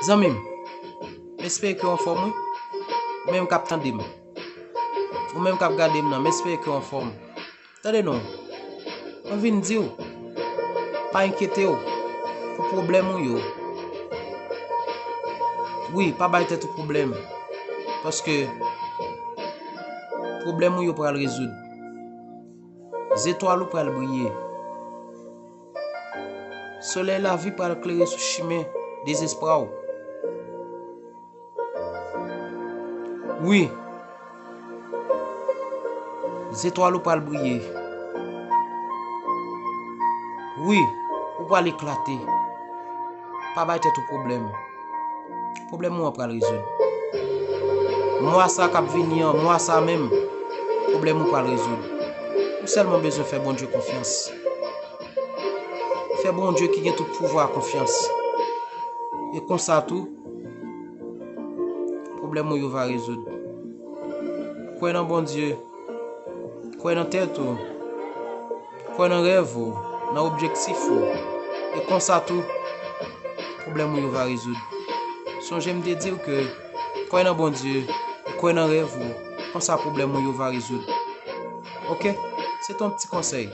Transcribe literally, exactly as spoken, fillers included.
Zanmi m, m espere ke w anfòm, wi. Ou menm k ap tande m, ou menm k ap gade m nan, m espere ke w anfòm. Tande non, mwen vin di w, pa enkyete w pou pwoblèm ou yo. Wi, pa bay tèt ou pwoblèm, paske pwoblèm ou yo pral rezoud. Zetwal ou pral briye. Solèy lavi pral klere sou chimen dezespwa w. Wi. Zetwal ou pral briye. Wi, ou pral eklate. Pa bay tèt ou pwoblèm. Pwoblèm ou an pral rezoud. Mwa sa k ap vini an, mwa sa menm, pwoblèm ou pral rezoud. Ou sèlman bezwen fè Bondye konfyans. Fè Bondye ki gen tout pouvwa konfyans. E konsa tou, pwoblèm ou yo va rezoud. Kwè nan Bondye. Kwè nan tèt ou. Kwè nan rèv ou, nan objektif ou. E konsa tou, pwoblèm ou yo va rezoud. Sonje m te di w ke kwè nan Bondye, e kwè nan rèv ou, konsa pwoblèm ou yo va rezoud. Oke? Se te yon ti konsèy.